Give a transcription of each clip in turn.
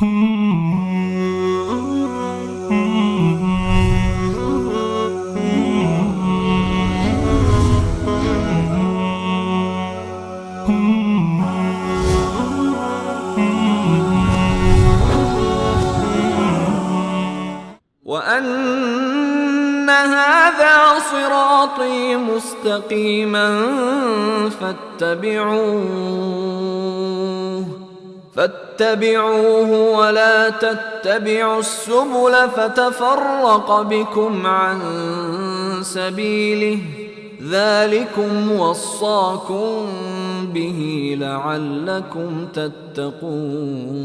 وأن هذا صراطي مستقيما فاتبعوه ولا تتبعوا السبل فتفرق بكم عن سبيله ذلكم وصاكم به لعلكم تتقون.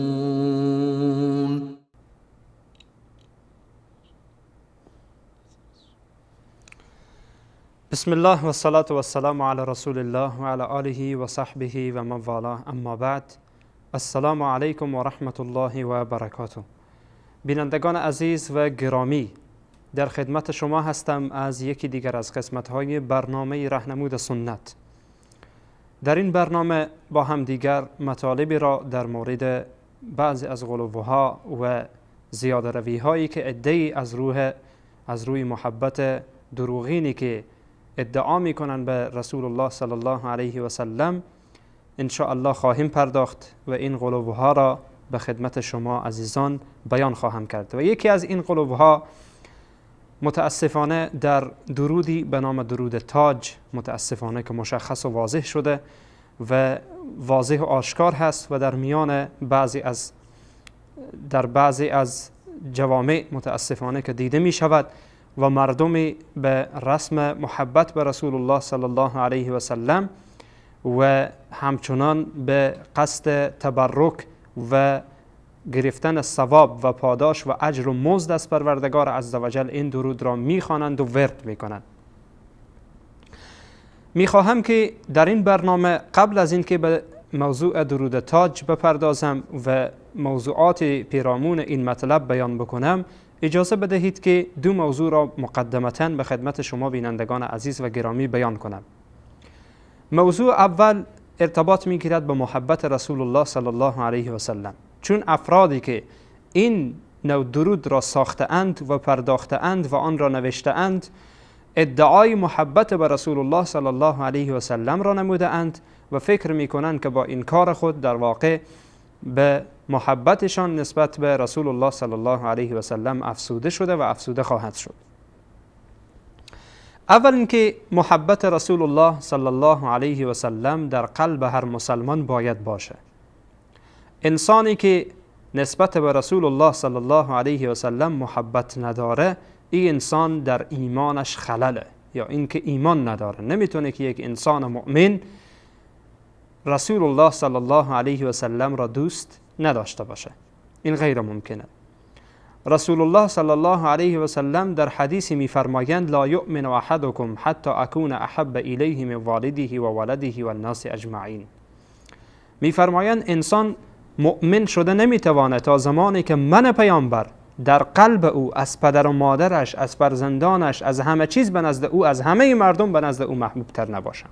بسم الله و الصلاة و السلام علی رسول الله و علی آله و صحبه و من والاه، اما بعد، السلام علیکم و رحمت الله و برکاته. بینندگان عزیز و گرامی، در خدمت شما هستم از یکی دیگر از قسمت‌های برنامه رهنمود سنت. در این برنامه با هم دیگر مطالبی را در مورد بعضی از غلوها و زیاده روی‌هایی که عده‌ای از روی محبت دروغینی که ادعا میکنن به رسول الله صلی الله علیه و سلم ان شاء الله خواهیم پرداخت و این غلوها را به خدمت شما عزیزان بیان خواهم کرد. و یکی از این غلوها متاسفانه در درودی به نام درود تاج، متاسفانه که مشخص و واضح شده و واضح و آشکار هست و در میان بعضی از جوامع متاسفانه که دیده می شود و مردم به رسم محبت به رسول الله صلی الله علیه و سلم و همچنان به قصد تبرک و گرفتن ثواب و پاداش و اجر و مزد از پروردگار عزوجل این درود را میخوانند و ورد میکنند. میخواهم که در این برنامه قبل از اینکه به موضوع درود تاج بپردازم و موضوعات پیرامون این مطلب بیان بکنم، اجازه بدهید که دو موضوع را مقدمتاً به خدمت شما بینندگان عزیز و گرامی بیان کنم. موضوع اول ارتباط میگیرد به محبت رسول الله صلی الله علیه و سلم، چون افرادی که این نوع درود را ساخته اند و پرداخته اند و آن را نوشته اند، ادعای محبت به رسول الله صلی الله علیه و سلم را نموده اند و فکر میکنند که با این کار خود در واقع به محبتشان نسبت به رسول الله صلی الله علیه و سلم افسوده شده و افسوده خواهد شد. اول اینکه محبت رسول الله صلی الله علیه و سلم در قلب هر مسلمان باید باشه. انسانی که نسبت به رسول الله صلی الله علیه و سلم محبت نداره، این انسان در ایمانش خلله، یا اینکه ایمان نداره. نمیتونه که یک انسان مؤمن رسول الله صلی الله علیه و سلم را دوست نداشته باشه. این غیر ممکنه. رسول الله صلی الله علیه و سلم در حدیث میفرمایند: لا یؤمن احدکم حتی اکون احب الیه من والده و ولده و الناس اجمعین. میفرمایند انسان مؤمن شده نمیتواند تا زمانی که من پیامبر در قلب او از پدر و مادرش، از فرزندانش، از همه چیز به نزد او، از همه مردم به نزد او محبوب تر نباشم.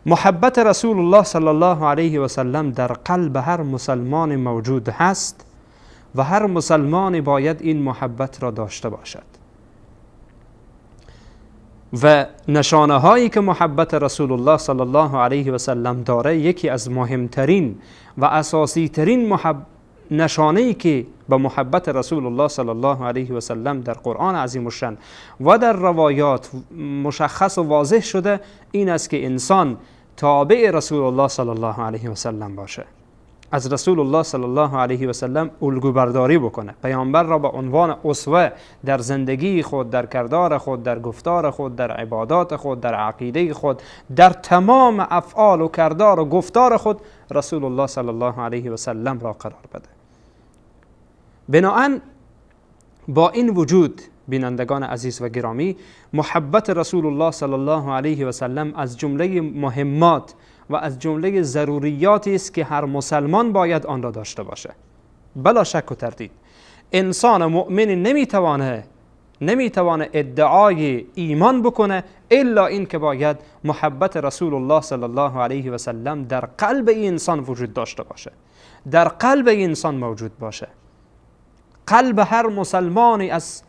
محبت رسول الله صلی الله علیه و سلم در قلب هر مسلمان موجود هست و هر مسلمان باید این محبت را داشته باشد. و نشانه هایی که محبت رسول الله صلی الله علیه و سلم داره، یکی از مهمترین و اساسی ترین نشانه ای که به محبت رسول الله صلی الله علیه و سلم در قرآن عظیم الشان و در روایات مشخص و واضح شده، این است که انسان تابع رسول الله صلی الله علیه و سلم باشه، از رسول الله صلی الله علیه و سلم الگو برداری بکنه، پیامبر را به عنوان اسوه در زندگی خود، در کردار خود، در گفتار خود، در عبادات خود، در عقیده خود، در تمام افعال و کردار و گفتار خود رسول الله صلی الله علیه و سلم را قرار بده. بناهن با این وجود بینندگان عزیز و گرامی، محبت رسول الله صلی الله علیه و سلم از جمله مهمات و از جمله ضروریاتی است که هر مسلمان باید آن را داشته باشه. بلا شک و تردید انسان مؤمن نمیتوانه نمیتوانه ادعای ایمان بکنه الا این که باید محبت رسول الله صلی الله علیه و سلم در قلب این انسان وجود داشته باشه، در قلب این انسان موجود باشه. قلب هر مسلمانی از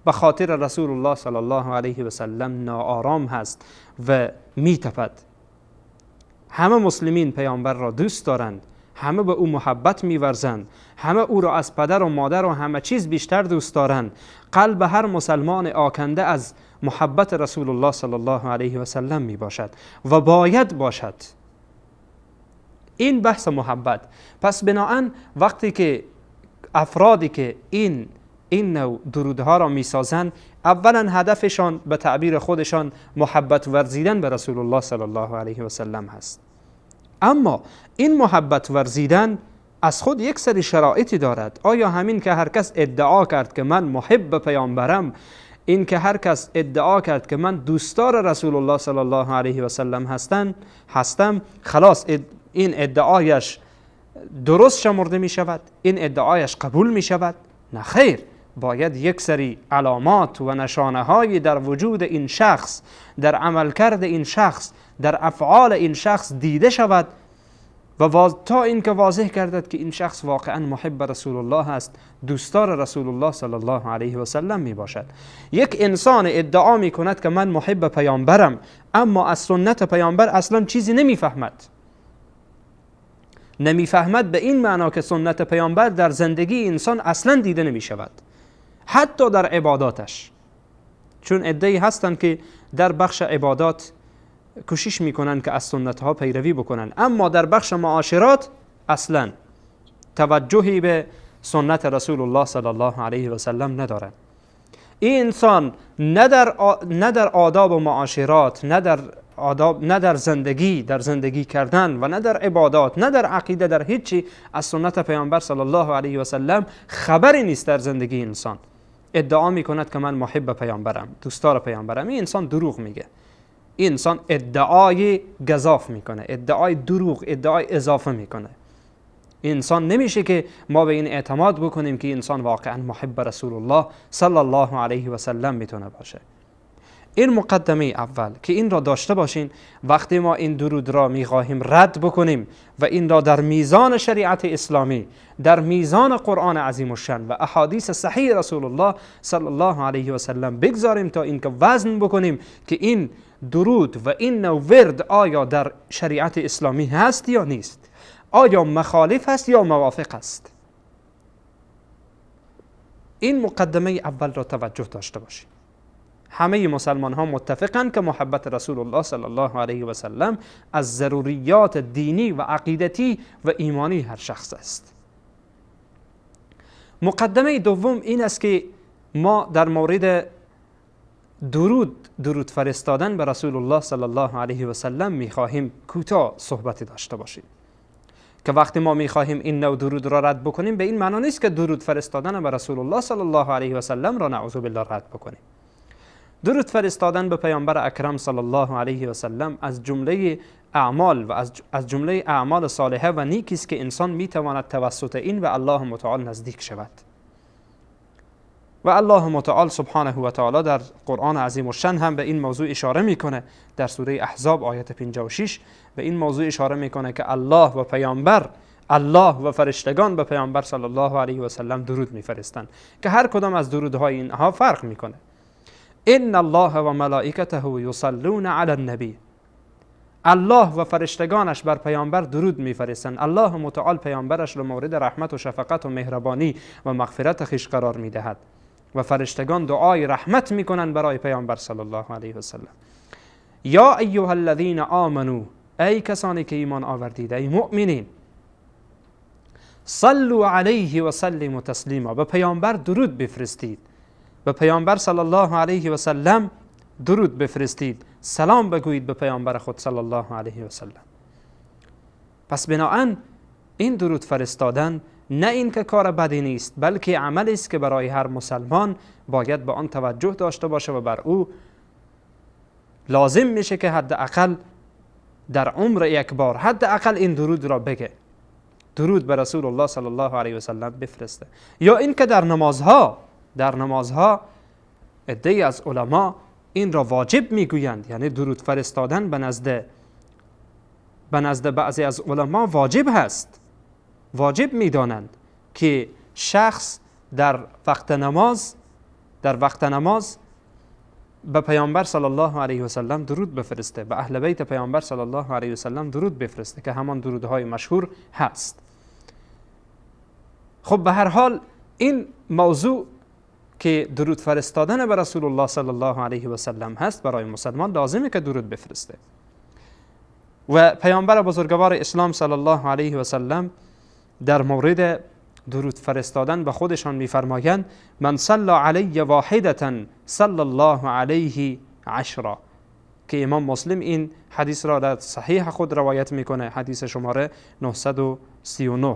به خاطر رسول الله صلی الله علیه و سلم ناآرام هست و میتپد. همه مسلمین پیامبر را دوست دارند، همه به او محبت می‌ورزند، همه او را از پدر و مادر و همه چیز بیشتر دوست دارند. قلب هر مسلمان آکنده از محبت رسول الله صلی الله علیه و سلم می باشد و باید باشد. این بحث محبت. پس بناهن وقتی که افرادی که این نوع درودها را میسازند، اولا هدفشان به تعبیر خودشان محبت ورزیدن به رسول الله صلی الله علیه و سلم هست. اما این محبت ورزیدن از خود یک سری شرایطی دارد. آیا همین که هر کس ادعا کرد که من محب پیامبرم، این که هر کس ادعا کرد که من دوستدار رسول الله صلی الله علیه و سلم هستم، خلاص این ادعایش درست شمرده می شود، این ادعایش قبول می شود؟ نه خیر، باید یک سری علامات و نشانه های در وجود این شخص، در عملکرد این شخص، در افعال این شخص دیده شود و تا اینکه واضح گردد که این شخص واقعا محب رسول الله است، دوستدار رسول الله صلی الله علیه و سلم می باشد. یک انسان ادعا می کند که من محب پیامبرم، اما از سنت پیامبر اصلا چیزی نمیفهمد. نمیفهمد به این معنا که سنت پیامبر در زندگی انسان اصلا دیده نمی شود، حتی در عباداتش. چون عده‌ای هستند که در بخش عبادات کوشش میکنن که از سنت ها پیروی بکنن، اما در بخش معاشرات اصلا توجهی به سنت رسول الله صلی الله علیه و سلم ندارن. این انسان نه در آداب و معاشرات، نه در آداب، نه در زندگی، در زندگی کردن و نه در عبادات، نه در عقیده، در هیچی از سنت پیامبر صلی الله علیه و سلم خبری نیست در زندگی انسان. ادعا میکند که من محب پیامبرم، دوستدار پیامبرم. این انسان دروغ میگه. این انسان ادعای گزاف میکنه، ادعای دروغ، ادعای اضافه میکنه. انسان نمیشه که ما به این اعتماد بکنیم که انسان واقعا محب رسول الله صلی الله علیه و سلم میتونه باشه. این مقدمه اول که این را داشته باشین. وقتی ما این درود را میخواهیم رد بکنیم و این را در میزان شریعت اسلامی، در میزان قرآن عظیم الشان و احادیث صحیح رسول الله صلی الله علیه و سلم بگذاریم تا اینکه وزن بکنیم که این درود و این نوع ورد آیا در شریعت اسلامی هست یا نیست، آیا مخالف است یا موافق است. این مقدمه اول را توجه داشته باشیم. همه مسلمان ها متفقند که محبت رسول الله صلی الله علیه و سلم از ضروریات دینی و عقیدتی و ایمانی هر شخص است. مقدمه دوم این است که ما در مورد درود فرستادن به رسول الله صلی الله علیه و سلم میخواهیم کوتاه صحبتی داشته باشیم. که وقتی ما میخواهیم این نوع درود را رد بکنیم، به این معنا نیست که درود فرستادن به رسول الله صلی الله علیه و سلم را نعوذ بالله رد بکنیم. درود فرستادن به پیامبر اکرم صلی الله علیه و سلم از جمله اعمال و از جمله اعمال صالحه و نیکی است که انسان میتواند توسط این به الله متعال نزدیک شود. و الله متعال سبحانه و تعالی در قرآن عظیم الشان هم به این موضوع اشاره میکنه. در سوره احزاب آیت 56 به این موضوع اشاره میکنه که الله و پیامبر، الله و فرشتگان به پیامبر صلی الله علیه و سلم درود میفرستند که هر کدام از درودهای اینها فرق میکنه. ان الله و ملائکته یصلون علی النبی، الله و فرشتگانش بر پیامبر درود میفرستند. الله متعال پیامبرش را مورد رحمت و شفقت و مهربانی و مغفرت خویش قرار میدهد و فرشتگان دعای رحمت میکنند برای پیامبر صلی الله علیه و سلم. یا ایها الذین آمنو، ای کسانی که ایمان آوردید، ای مؤمنین، صلوا علیه و سلموا تسلیما، به پیامبر درود بفرستید، به پیامبر صلی الله علیه و سلم درود بفرستید، سلام بگویید به پیامبر خود صلی الله علیه و سلم. پس بناهن این درود فرستادن نه این که کار بدی نیست، بلکه عملی است که برای هر مسلمان باید به آن توجه داشته باشه و بر او لازم میشه که حداقل در عمر یک بار حداقل این درود را بگه، درود به رسول الله صلی الله علیه و سلم بفرسته. یا این که در نمازها عده‌ای از علما این را واجب میگویند، یعنی درود فرستادن به نزد بعضی از علما واجب هست، واجب میدانند که شخص در وقت نماز به پیامبر صلی الله علیه و سلم درود بفرسته، به اهل بیت پیامبر صلی الله علیه و سلم درود بفرسته که همان درودهای مشهور هست. خب به هر حال این موضوع که درود فرستادن به رسول الله صلی الله علیه و سلم هست، برای مسلمان لازمه که درود بفرسته. و پیامبر بزرگوار اسلام صلی الله علیه و سلم در مورد درود فرستادن به خودشان میفرمایند من صلی علی واحدة صلی الله علیه عشرا، که امام مسلم این حدیث را در صحیح خود روایت میکنه، حدیث شماره 939،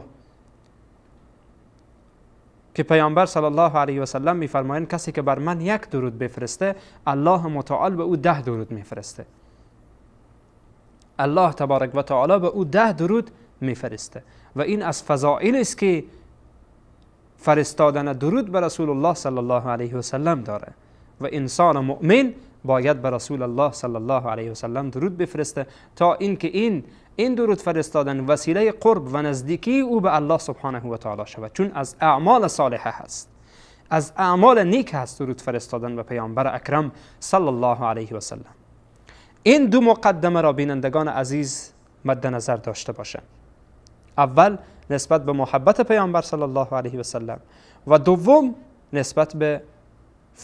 که پیامبر صلی الله علیه و سلم میفرمایند کسی که بر من یک درود بفرسته، الله متعال به او 10 درود میفرسته. الله تبارک و تعالی به او 10 درود میفرسته. و این از فضائل است که فرستادن درود به رسول الله صلی الله علیه و سلم داره. و انسان مؤمن باید به رسول الله صلی الله علیه و سلم درود بفرسته تا اینکه این درود فرستادن وسیله قرب و نزدیکی او به الله سبحانه و تعالی شود، چون از اعمال صالحه هست، از اعمال نیک هست درود فرستادن به پیامبر اکرم صلی الله علیه و سلم. این دو مقدمه را بینندگان عزیز مد نظر داشته باشند. اول نسبت به محبت پیامبر صلی الله علیه و سلم، و دوم نسبت به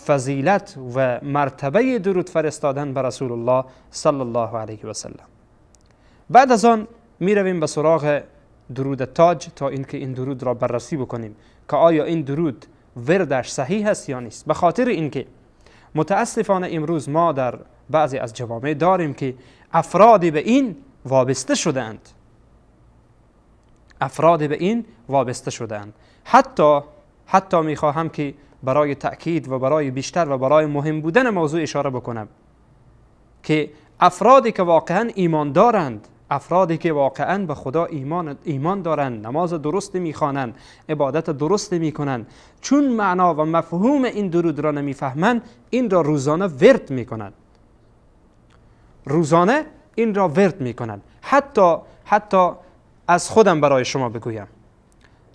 فضیلت و مرتبه درود فرستادن به رسول الله صلی الله علیه و سلم. بعد از آن می رویم به سراغ درود تاج تا اینکه این درود را بررسی بکنیم که آیا این درود وردش صحیح است یا نیست. به خاطر اینکه متاسفانه امروز ما در بعضی از جوامع داریم که افرادی به این وابسته شده‌اند، افراد به این وابسته شده‌اند. حتی میخواهم که برای تأکید و برای بیشتر و برای مهم بودن موضوع اشاره بکنم که افرادی که واقعا ایمان دارند، افرادی که واقعا به خدا ایمان دارند، نماز درست میخوانند، عبادت درست میکنند، چون معنا و مفهوم این درود را نمیفهمند، این را روزانه ورد میکنند، روزانه این را ورد میکنند. حتی از خودم برای شما بگویم،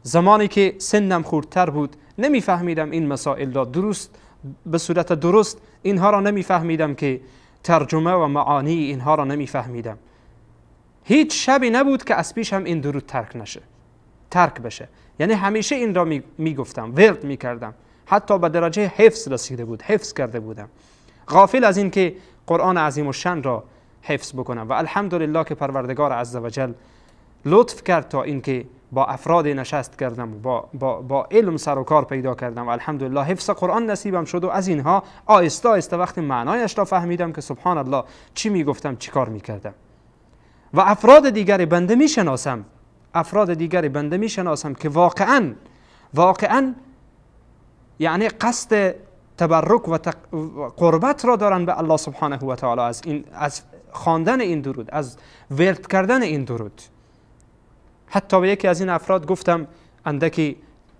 زمانی که سنم خردتر بود نمیفهمیدم این مسائل را درست، به صورت درست اینها را نمیفهمیدم، که ترجمه و معانی اینها را نمیفهمیدم. هیچ شبی نبود که از پیشم این درود ترک بشه، یعنی همیشه این را میگفتم، ورد میکردم، حتی به درجه حفظ رسیده بود، حفظ کرده بودم، غافل از این که قرآن عظیم الشأن را حفظ بکنم. و الحمدلله که پروردگار عزوجل لطف کرد تا اینکه با افراد نشست کردم، با علم سر و کار پیدا کردم و الحمدلله حفظ قرآن نصیبم شد. و از اینها آهسته آهسته وقتی معنایش را فهمیدم که سبحان الله چی میگفتم، چی کار میکردم. و افراد دیگر بنده میشناسم، افراد دیگر بنده میشناسم که واقعا یعنی قصد تبرک و قربت را دارن به الله سبحانه و تعالی از خواندن این درود، از ورد کردن این درود. حتی به یکی از این افراد گفتم، اندکی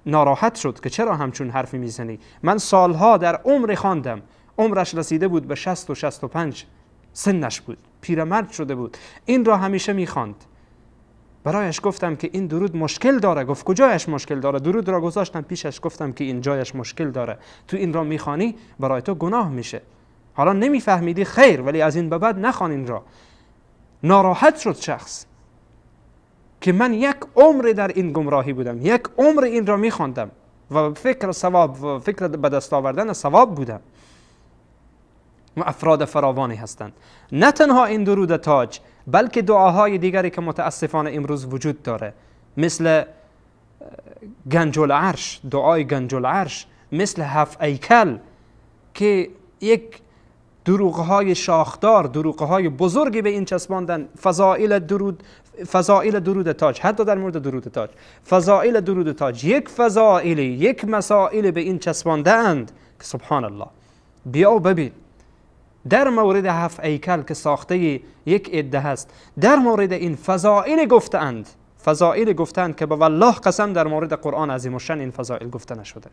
ناراحت شد که چرا همچون حرفی میزنی؟ من سالها در عمر خواندم، عمرش رسیده بود به 60 و 65 سنش بود، پیرمرد شده بود، این را همیشه میخواند. برایش گفتم که این درود مشکل داره. گفت کجایش مشکل داره؟ درود را گذاشتم پیشش، گفتم که این جایش مشکل داره، تو این را میخوانی برای تو گناه میشه، حالا نمیفهمیدی خیر، ولی از این به بعد نخوان این را. ناراحت شد شخص که من یک عمر در این گمراهی بودم، یک عمر این را میخواندم و فکر ثواب و فکر به دست آوردن ثواب بودم. و افراد فراوانی هستند، نه تنها این درود تاج، بلکه دعاهای دیگری که متاسفانه امروز وجود داره، مثل گنج العرش، دعای گنج العرش، مثل هفت ایکل که یک دروغهای شاخدار، دروغهای بزرگی به این چسباندن. فضائل درود تاج، حتی در مورد درود تاج، فضائل درود تاج، یک فضائلی، یک مسائل به این چسباندند که سبحان الله. بیا و ببین در مورد هفت ایکل که ساخته یک عده هست، در مورد این فضائل گفتند، فضائل گفتند که به والله قسم در مورد قرآن عظیم الشأن این فضائل گفته نشده.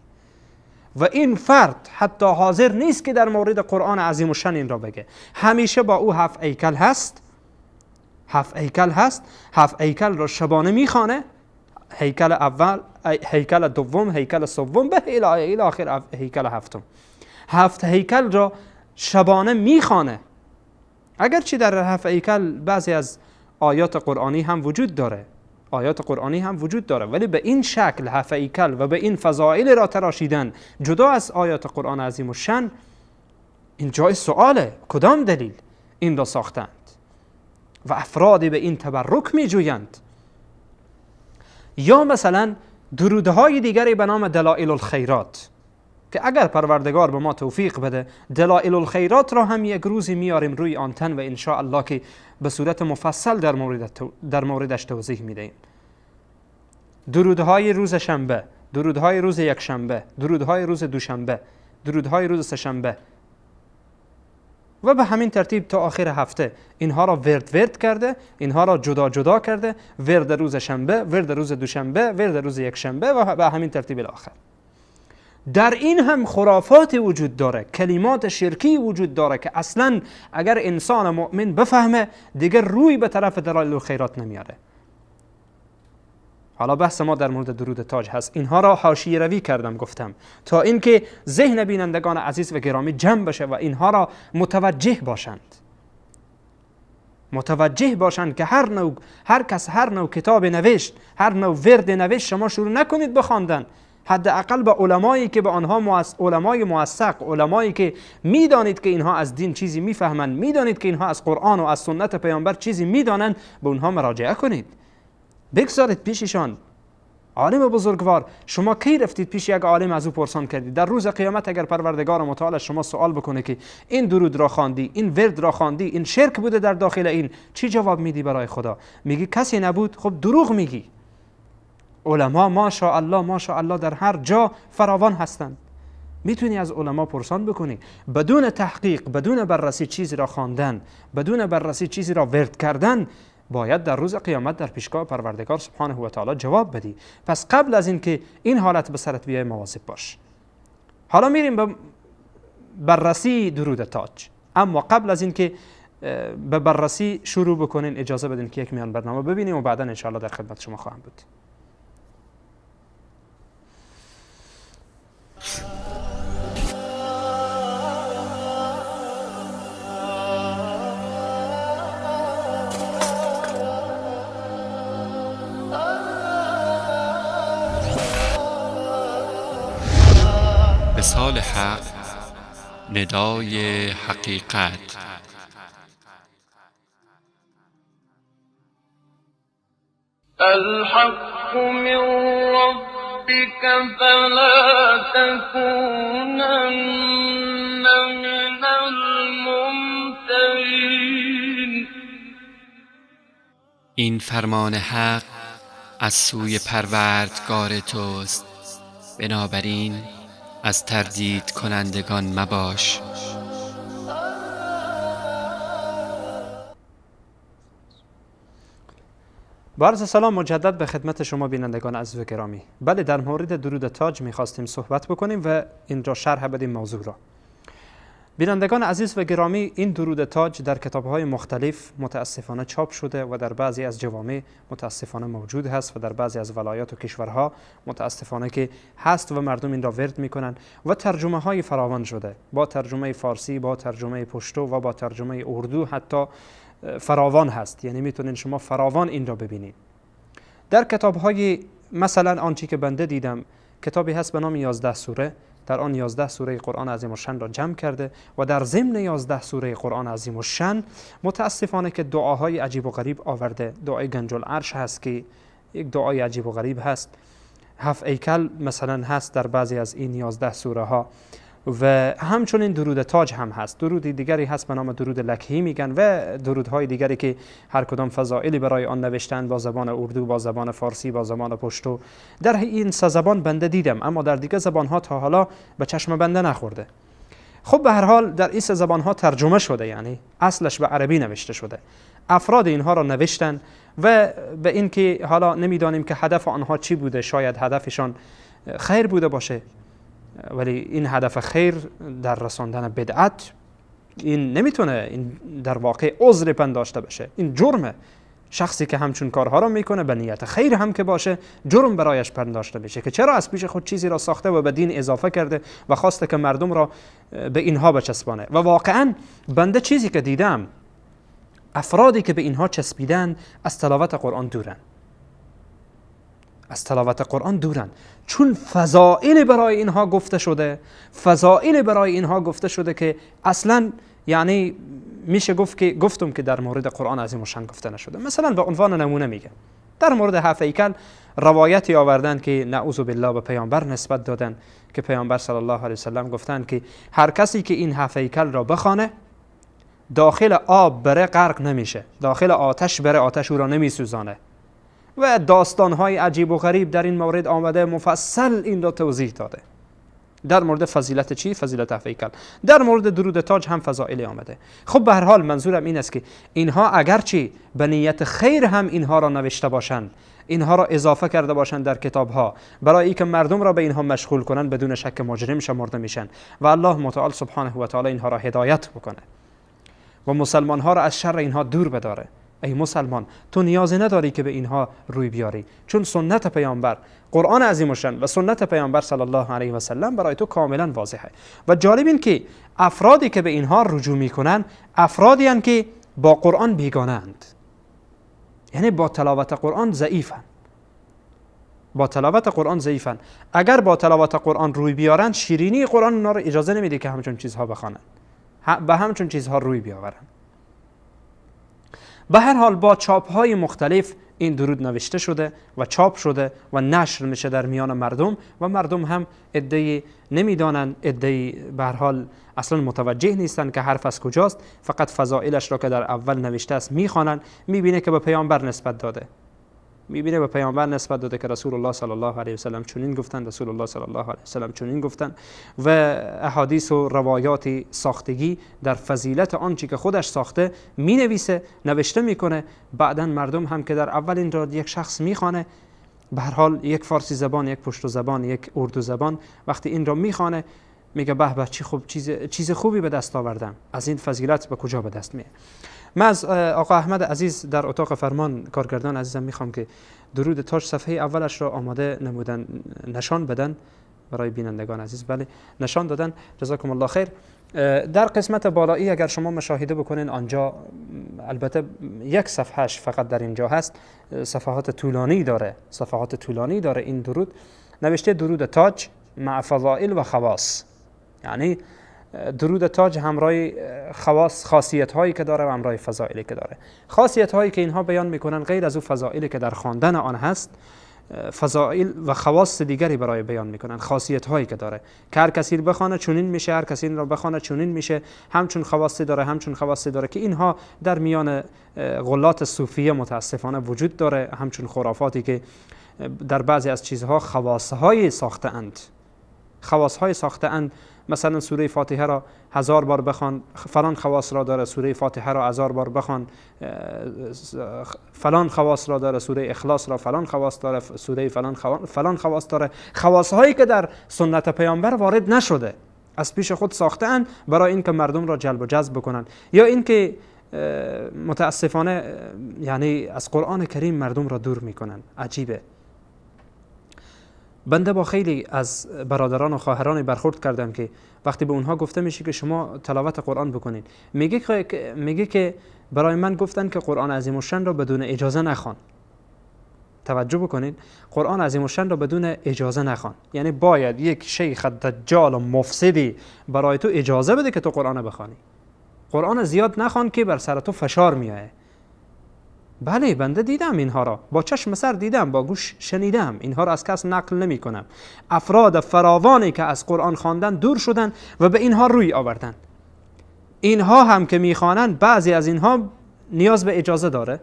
و این فرد حتی حاضر نیست که در مورد قرآن عظیم الشان این را بگه. همیشه با او 7 هیکل هست، 7 هیکل هست، 7 هیکل را شبانه میخوانه، هیکل اول، هیکل دوم، هیکل سوم، به الی آخر هیکل هفتم. 7 هیکل را شبانه میخوانه، اگرچه در 7 هیکل بعضی از آیات قرآنی هم وجود داره، آیات قرآنی هم وجود داره، ولی به این شکل 7 هیکل و به این فضائل را تراشیدن جدا از آیات قرآن عظیم الشان، این جای سواله کدام دلیل این را ساختند و افرادی به این تبرک می جویند. یا مثلا درودهای دیگری به نام دلائل الخیرات که اگر پروردگار به ما توفیق بده دلائل الخیرات را هم یک روزی میاریم روی آنتن و ان الله که به صورت مفصل در موردش توضیح میدهیم. درودهای روز شنبه، درودهای روز یکشنبه، درودهای روز دوشنبه، درودهای روز سه‌شنبه و به همین ترتیب تا آخر هفته اینها را ورد ورد کرده، اینها را جدا جدا کرده، ورد روز شنبه، ورد روز دوشنبه، ورد روز یکشنبه و به همین ترتیب آخر. در این هم خرافات وجود داره، کلمات شرکی وجود داره که اصلا اگر انسان مؤمن بفهمه دیگر روی به طرف دلایل الخیرات نمیاره. حالا بحث ما در مورد درود تاج هست، اینها را حاشیه روی کردم گفتم تا اینکه ذهن بینندگان عزیز و گرامی جمع بشه و اینها را متوجه باشند، متوجه باشند که هر کس هر نوع کتاب نوشت، هر نوع ورد نوشت، شما شروع نکنید بخواندن. حداقل به علمایی که به آنها علمای موثق، علمایی که میدانید که اینها از دین چیزی میفهمند، میدانید که اینها از قرآن و از سنت پیامبر چیزی میدانند، به اونها مراجعه کنید، بگذارید پیششان. عالم بزرگوار، شما کی رفتید پیش یک عالم از او پرسان کردید؟ در روز قیامت اگر پروردگار متعال شما سوال بکنه که این درود را خواندی، این ورد را خواندی، این شرک بوده در داخل این، چی جواب میدی برای خدا؟ میگی کسی نبود؟ خب دروغ میگی. علما ماشاءالله ماشاءالله در هر جا فراوان هستند، میتونی از علما پرسان بکنی. بدون تحقیق، بدون بررسی چیزی را خواندن، بدون بررسی چیزی را ورد کردن، باید در روز قیامت در پیشگاه پروردگار سبحانه و تعالی جواب بدی. پس قبل از اینکه این حالت به سرت بیای مواظب باش. حالا میریم به بررسی درود تاج، اما قبل از اینکه به بررسی شروع بکنین اجازه بدین که یک میان برنامه ببینیم و بعدا انشاءالله در خدمت شما خواهم بود. وصال حق، ندای حقیقت. الحق من ربك فلا تكونن من الممترین. این فرمان حق از سوی پروردگار توست، بنابراین از تردید کنندگان مباش. با عرض سلام مجدد به خدمت شما بینندگان عزیز و گرامی. بله، در مورد درود تاج میخواستیم صحبت بکنیم و اینجا شرح بدیم موضوع را. بینندگان عزیز و گرامی، این درود تاج در کتاب‌های مختلف متاسفانه چاپ شده و در بعضی از جوامع متاسفانه موجود هست و در بعضی از ولایات و کشورها متاسفانه که هست و مردم این را ورد میکنن و ترجمه های فراوان شده، با ترجمه فارسی، با ترجمه پشتو و با ترجمه اردو حتی فراوان هست، یعنی میتونین شما فراوان این را ببینید. در کتاب‌های مثلا آنچه که بنده دیدم، کتابی هست به نام 11 سوره، در آن 11 سوره قرآن عظیم الشان را جمع کرده و در ضمن 11 سوره قرآن عظیم الشان متاسفانه که دعاهای عجیب و غریب آورده. دعای گنج العرش هست که یک دعای عجیب و غریب هست، 7 ایکل مثلا هست در بعضی از این 11 سوره ها و همچنین درود تاج هم هست. درود دیگری هست به نام درود لکهی میگن و درودهای دیگری که هر کدام فضائلی برای آن نوشتن با زبان اردو، با زبان فارسی، با زبان پشتو. در این سه زبان بنده دیدم، اما در دیگه زبانها تا حالا به چشم بنده نخورده. خب به هر حال در این سه زبانها ترجمه شده، یعنی اصلش به عربی نوشته شده. افراد اینها را نوشتن و به اینکه حالا نمیدانیم که هدف آنها چی بوده، شاید هدفشان خیر بوده باشه، ولی این هدف خیر در رساندن بدعت این نمیتونه، این در واقع عذر پنداشته بشه، این جرمه. شخصی که همچون کارها را میکنه به نیت خیر هم که باشه جرم برایش پنداشته میشه که چرا از پیش خود چیزی را ساخته و به دین اضافه کرده و خواسته که مردم را به اینها بچسبانه. و واقعا بنده چیزی که دیدم، افرادی که به اینها چسبیدن از تلاوت قرآن دورن، از تلاوت قرآن دورن، چون فضائل برای اینها گفته شده، فضائل برای اینها گفته شده که اصلا یعنی میشه گفت که گفتم که در مورد قرآن عظیم الشان گفته نشده. مثلا به عنوان نمونه میگم در مورد هفت هیکل روایتی آوردن که نعوذ بالله به پیامبر نسبت دادن که پیامبر صلی الله علیه وسلم گفتن که هر کسی که این هفت هیکل را بخوانه داخل آب بره غرق نمیشه، داخل آتش بره آتش او را نمیسوزانه. و داستان‌های عجیب و غریب در این مورد آمده، مفصل این را توضیح داده. در مورد فضیلت چی؟ فضیلت هفت هیکل. در مورد درود تاج هم فضائلی آمده. خب به هر حال منظورم این است که اینها اگرچه به نیت خیر هم اینها را نوشته باشند، اینها را اضافه کرده باشند در کتابها برای اینکه مردم را به اینها مشغول کنند، بدون شک مجرم شمرده میشن و الله متعال سبحانه و تعالی اینها را هدایت بکنه و مسلمان ها را از شر اینها دور بداره. ای مسلمان، تو نیازی نداری که به اینها روی بیاری، چون سنت پیامبر، قرآن عظیم الشان و سنت پیامبر صلی الله علیه و سلم برای تو کاملا واضحه. و جالب این که افرادی که به اینها رجوع میکنن افرادی هستند که با قرآن بیگانه اند، یعنی با تلاوت قرآن ضعیفن، با تلاوت قرآن ضعیفن. اگر با تلاوت قرآن روی بیارن، شیرینی قرآن اونا رو اجازه نمیده که همچون چیزها بخوانن، به همچون چیزها روی بیاورن. به هر حال با چاپ‌های مختلف این درود نوشته شده و چاپ شده و نشر میشه در میان مردم و مردم هم عده‌ای نمیدانند، عده‌ای به هر حال اصلا متوجه نیستند که حرف از کجاست، فقط فضائلش را که در اول نوشته است میخوانند، میبینه که به پیامبر نسبت داده، میبینه به پیامبر نسبت داده که رسول الله صلی الله علیه و سلم چنین گفتند، رسول الله صلی الله علیه و سلم چنین گفتند و احادیث و روایات ساختگی در فضیلت آنچه که خودش ساخته مینویسه، نوشته میکنه. بعدا مردم هم که در اول این را یک شخص میخوانه، به هر حال یک فارسی زبان، یک پشتو زبان، یک اردو زبان، وقتی این را میخوانه میگه به به چی خوب، چیز خوبی به دست آوردم، از این فضیلت به کجا به دست میاد. من از آقا احمد عزیز در اتاق فرمان، کارگردان عزیزم، میخوام که درود تاج صفحه اولش را آماده نمودن، نشان بدن برای بینندگان عزیز. بله نشان دادن، جزاکم الله خیر. در قسمت بالایی اگر شما مشاهده بکنین آنجا، البته یک صفحهش فقط در اینجا هست، صفحات طولانی داره، صفحات طولانی داره این درود. نوشته درود تاج مع فضائل و خواص، یعنی درود تاج همراه خواص، خاصیت هایی که داره و همراه فضائلی که داره. خاصیت هایی که اینها بیان میکنن غیر از او فضائلی که در خواندن آن هست، فضائل و خواص دیگری برای بیان میکنن، خاصیت هایی که داره که هر کسی بخوانه چنین میشه، هر کسی را بخوانه چنین میشه، همچون خواصی داره، همچون خواصی داره که اینها در میان غلات صوفیه متاسفانه وجود داره، همچون خرافاتی که در بعضی از چیزها خواص های ساخته اند، خواص های ساخته اند. مثلا سوره فاتحه را 1000 بار بخوان فلان خواص را داره، سوره فاتحه را 1000 بار بخوان فلان خواص را داره، سوره اخلاص را فلان خواص داره، سوره فلان فلان خواص داره. خواص هایی که در سنت پیامبر وارد نشده، از پیش خود ساخته اند برای اینکه مردم را جلب و جذب بکنن، یا اینکه متاسفانه یعنی از قرآن کریم مردم را دور میکنن. عجیبه. بنده با خیلی از برادران و خواهران برخورد کردم که وقتی به اونها گفته میشه که شما تلاوت قرآن بکنید، میگه که برای من گفتن که قرآن عظیم الشان را بدون اجازه نخوان. توجه بکنید، قرآن عظیم الشان را بدون اجازه نخوان، یعنی باید یک شیخ دجال و مفسدی برای تو اجازه بده که تو قرآن بخوانی. قرآن زیاد نخوان که بر سر تو فشار میایه. بله بنده دیدم اینها را، با چشم سر دیدم، با گوش شنیدم، اینها را از کس نقل نمی کنم. افراد فراوانی که از قرآن خواندن دور شدن و به اینها روی آوردن. اینها هم که میخوانند، بعضی از اینها نیاز به اجازه داره،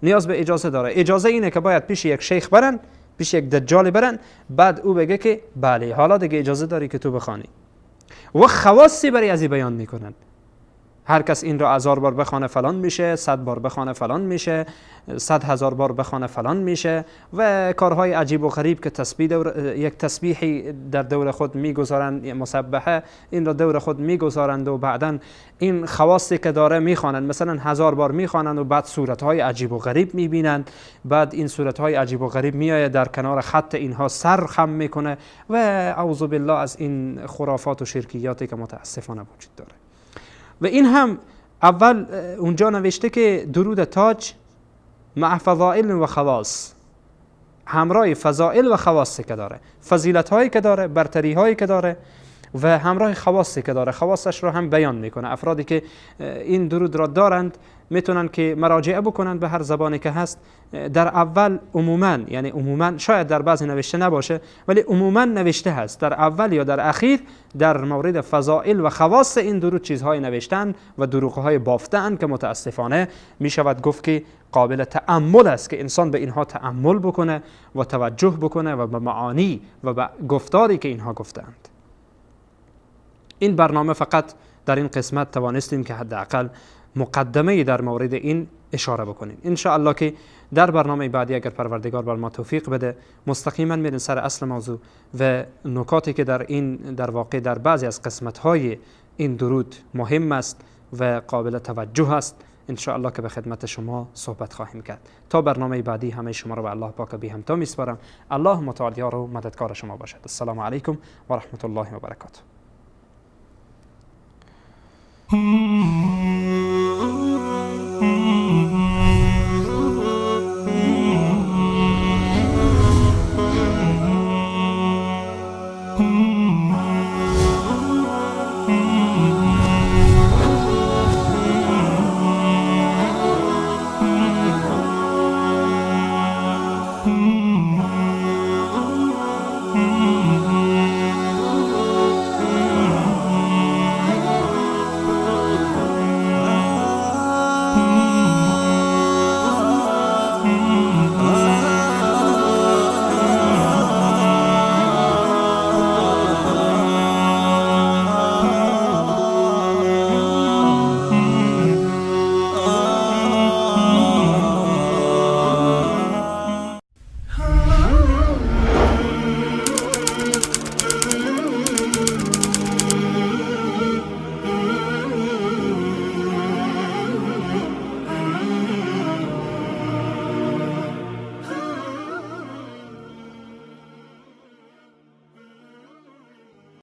نیاز به اجازه داره. اجازه اینه که باید پیش یک شیخ برن، پیش یک دجال برن، بعد او بگه که بله حالا دیگه اجازه داری که تو بخوانی. و خواصی برای ازی بیان میکنن. هر کس این را 1000 بار بخوانه فلان میشه، 100 بار بخوانه فلان میشه، 100,000 بار بخوانه فلان میشه و کارهای عجیب و غریب که تسبیح یک تسبیحی در دور خود میگذارند، مسبحه این را دور خود میگذارند و بعدا این خواصی که داره میخوانند، مثلا 1000 بار میخوانند و بعد صورتهای عجیب و غریب میبینند، بعد این صورتهای عجیب و غریب میآید در کنار خط اینها سر خم میکنه و اعوذ بالله از این خرافات و شرکیاتی که متاسفانه وجود داره. و این هم اول اونجا نوشته که درود تاج مع فضائل و خواص، همراه فضائل و خواصی که داره، فضیلت هایی که داره، برتری هایی که داره و همراه خواصی که داره، خواصش رو هم بیان میکنه. افرادی که این درود را دارند میتونن که مراجعه بکنن به هر زبانی که هست. در اول عموما، یعنی عموما شاید در بعضی نوشته نباشه ولی عموما نوشته هست، در اول یا در اخیر در مورد فضائل و خواص این درود چیزهای نوشتن و دروغهای بافتن که متاسفانه میشود گفت که قابل تأمل است که انسان به اینها تأمل بکنه و توجه بکنه و به معانی و به گفتاری که اینها گفتند. این برنامه فقط در این قسمت توانستیم که حداقل مقدمه در مورد این اشاره بکنیم. ان شاء الله که در برنامه بعدی اگر پروردگار بر ما توفیق بده مستقیما میریم سر اصل موضوع و نکاتی که در این در واقع در بعضی از قسمت‌های این درود مهم است و قابل توجه است، ان شاء الله که به خدمت شما صحبت خواهیم کرد. تا برنامه بعدی همه شما را به الله پاک بی همتا میسپارم. الله متعال یار و مددگار شما باشد. السلام علیکم و رحمت الله و برکاته.